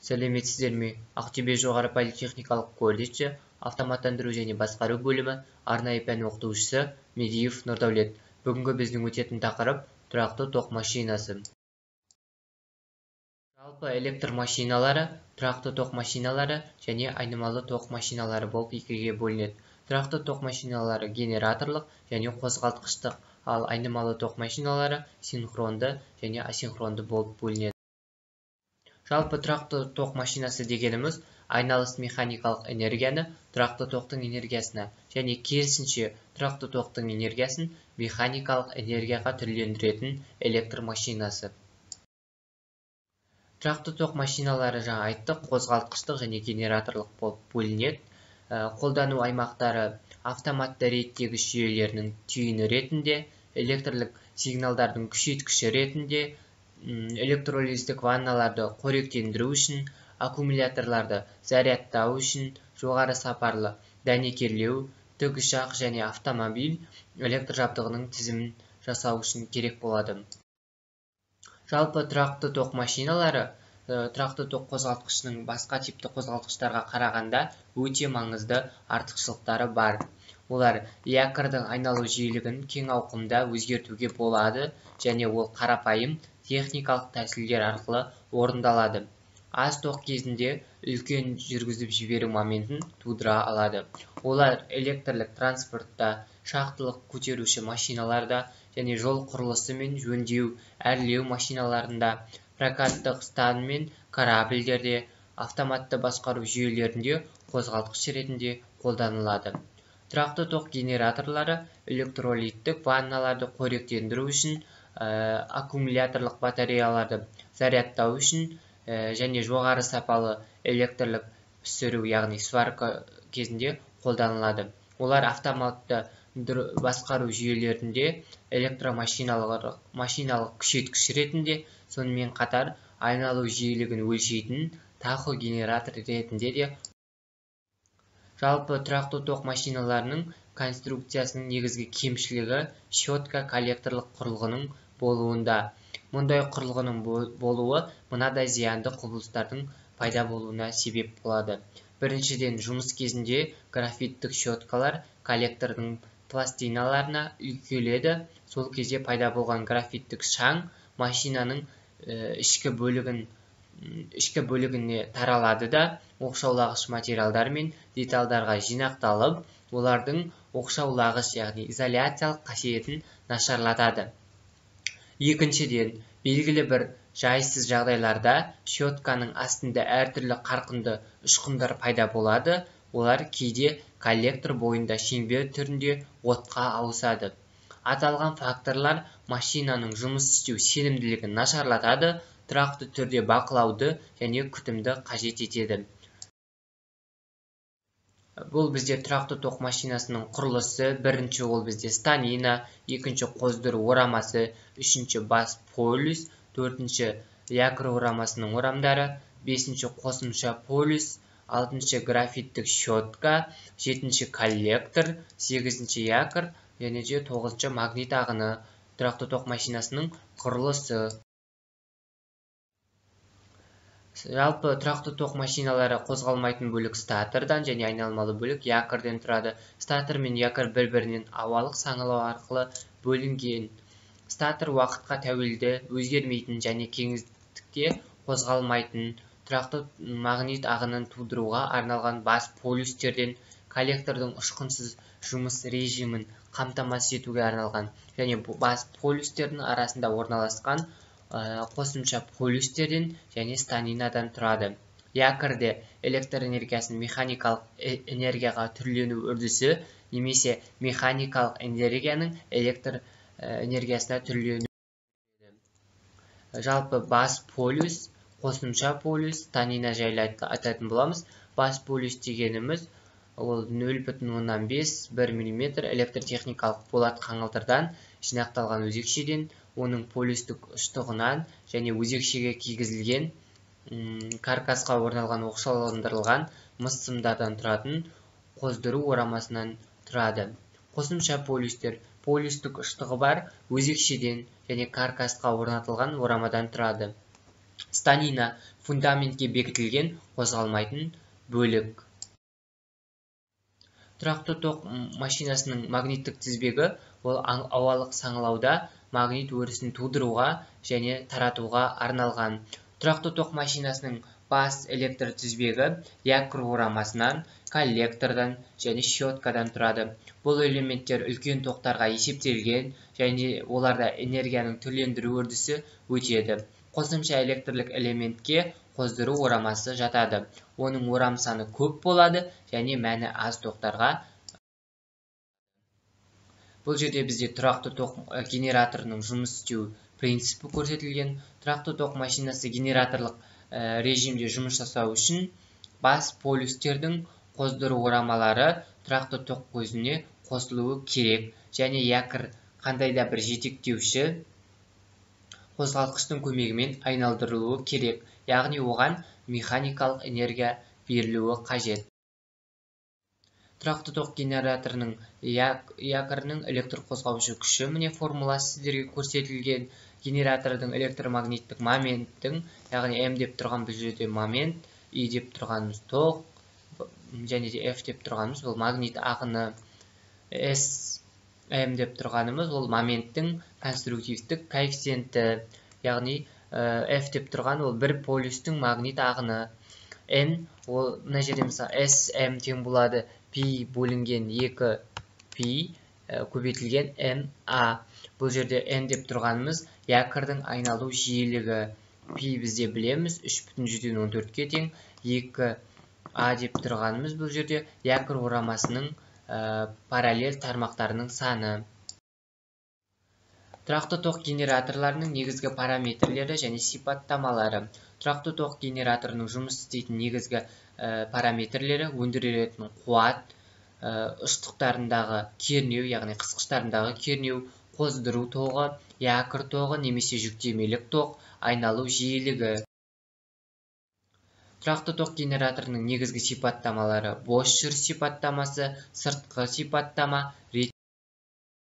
Сәлеметсіздер ме? Ақтөбе жоғары политехникалық колледжі автоматтандыру және басқару бөлімі арнайы пән оқытушысы Медиев Нұрдәулет. Бүгінгі біздің өтетін тақырып тұрақты тоқ машинасы. Жалпы электр машиналары тұрақты тоқ машиналары және айнымалы тоқ машиналары болып екіге бөлінеді. Тұрақты тоқ машиналары генераторлық және қозғалтқыштық, ал айнымалы тоқ машиналары синхронды және асинхронды болып бөлінеді. Жалпы тұрақты тоқ машинасы дегеніміз айналыс механикалық энергияны тұрақты тоқтың энергиясына және керісінше тұрақты тоқтың энергиясын механикалық энергияға түрлендіретін электр машинасы. Тұрақты тоқ машиналары жаңа айттық, қозғалтқыштық және генераторлық болып бөлінеді. Қолдану аймақтары автоматты реттегіш жүйелерінің түйіні ретінде, электрлік сигналдардың күшейткіші ретінде, электролиздік ванналарды қоректендіру үшін, аккумуляторларды зарядтау үшін, жоғары сапарлы дәнекерлеу, тікұшақ және автомобиль электр жабдығының тізімін жасау үшін керек болады. Жалпы тұрақты тоқ машиналары тұрақты тоқ қозғалтқышының басқа типті қозғалтқыштарға қарағанда өте маңызды артықшылықтары бар. Олар якордың айналу жиілігін кең ауқымда өзгертуге болады және ол қарапайым техникалық тәсілдер арқылы орындалады. Аз тоқ кезінде үлкен жүргізіп жіберу моментін тудыра алады. Олар электрлік транспортта, шахталық көтеруші машиналарда және жол құрылысы мен жөндеу, әрлеу машиналарында, прокаттық стан мен корабльдерде, автоматты басқару жүйелерінде қозғалтқыш ретінде қолданылады. Тұрақты тоқ генераторлары электролиттік ванналарды қоректендіру үшін, аккумуляторлық батареяларды зарядтау үшін және жоғары сапалы электрлік пісіру, яғни сварка кезінде қолданылады. Олар автоматты басқару жүйелерінде электромашиналық күшейткіш ретінде, сонымен қатар айналу жиілігін өлшейтін тахогенератор ретінде де. Жалпы тұрақты тоқ машиналарының конструкциясының негізгі кемшілігі щетка коллекторлық құрылғының болуында. Мұндай құрылғының болуы мынадай зиянды құбылыстардың пайда болуына себеп болады. Біріншіден, жұмыс кезінде графиттік щеткалар коллектордың пластиналарына үйкеледі. Сол кезде пайда болған графиттік шаң машинаның ішкі бөлігіне таралады да, оқшаулағыш материалдар мен детальдарға жинақталып, олардың оқшаулағыш, яғни изоляциялық қасиетін нашарлатады. Екіншіден, белгілі бір жайсыз жағдайларда щетканың астында әртүрлі қарқынды ұшқындар пайда болады. Олар кейде коллектор бойында шеңбер түрінде отқа ауысады. Аталған факторлар машинаның жұмыс істеу сенімділігін нашарлатады, тұрақты түрде бақылауды және күтімді қажет етеді. Бұл бізде тұрақты тоқ машинасының құрылысы. Бірінші ол бізде станина, екінші қоздыру орамасы, үшінші бас полюс, төртінші якорь орамасының орамдары, бесінші қосымша полюс, алтыншы графиттік щетка, жетінші коллектор, сегізінші якорь және де тоғызыншы магнит ағыны. Тұрақты тоқ машинасының құрылысы. Жалпы тұрақты тоқ машиналары қозғалмайтын бөлік статордан және айналмалы бөлік якорьден тұрады. Статор мен якорь бір-бірінен ауалық саңылау арқылы бөлінген. Статор уақытқа тәуелді, өзгермейтін және кеңістікте қозғалмайтын тұрақты магнит ағынын тудыруға арналған бас полюстерден, коллектордың ұшқынсыз жұмыс режимін қамтамасыз етуге арналған және бас полюстердің арасында орналасқан қосымша полюстерден және станинадан тұрады. Якорьде электр энергиясын механикалық энергияға түрлену үрдісі немесе механикалық энергияның электр энергиясына түрлену. Жалпы бас полюс, қосымша полюс, станина жайлы айтатын боламыз. Бас полюс дегеніміз ол 0,5-1 мм электротехникалық болат қаңылтырдан жинақталған өзекшеден, оның полюстік ұштығынан және өзекшеге кигізілген каркасқа орналған оқшауландырылған мыс сымдардан тұратын қоздыру орамасынан тұрады. Қосымша полюстер полюстік ұштығы бар өзекшеден және каркасқа орнатылған орамадан тұрады. Станина Фундаментке бекітілген қозғалмайтын бөлік. Тұрақты тоқ машинасының магниттік тізбегі ол ауалық саңылауда магнит өрісін тудыруға және таратуға арналған. Тұрақты тоқ машинасының бас электр тізбегі якорь орамасынан, коллектордан және щеткадан тұрады. Бұл элементтер үлкен тоқтарға есептелген және оларда энергияның түрлендіру үрдісі өтеді. Қосымша электрлік элементке қоздыру орамасы жатады. Оның орам саны көп болады және мәні аз тоқтарға. Бұл жерде бізде тұрақты тоқ генераторының жұмыс істеу принципі көрсетілген. Тұрақты тоқ машинасы генераторлық режимде жұмыс жасау үшін бас полюстердің қоздыру орамалары тұрақты тоқ көзіне қосылуы керек және якорь қандай да бір жетектеуші қозғалтқыштың көмегімен айналдырылуы керек, яғни оған механикалық энергия берілуі қажет. Тұрақты тоқ генераторының якорының электр қозғаушы күші міне формуласы сіздерге көрсетілген. Генератордың электромагниттік моменттің, яғни М деп тұрған бұл жерде момент, И деп тұрғанымыз тоқ, және де F деп тұрғанымыз бұл магнит ағыны, S М деп тұрғанымыз ол моменттің конструктивтік коэффициенті, яғни F деп тұрған ол бір полюстің магнит ағыны. N ол мына жерде мысалы S М тең болады P бөлінген 2 P көбейтілген N A. Бұл жерде N деп тұрғанымыз якордың айналу жиілігі. P бізде білеміз 3,14-ке тең, 2 A деп тұрғанымыз бұл жерде якорь орамасының параллель тармақтарының саны. Тұрақты тоқ генераторларының негізгі параметрлері және сипаттамалары. Тұрақты тоқ генераторының жұмыс істейтін негізгі параметрлері өндірілетін қуат, ұштықтарындағы кернеу, яғни қысқыштарындағы кернеу, қоздыру тоғы, якорь тоғы немесе жүктемелік тоқ, айналу жиілігі. Тұрақты тоқ генераторының негізгі сипаттамалары: бос жүріс сипаттамасы, сыртқы сипаттама,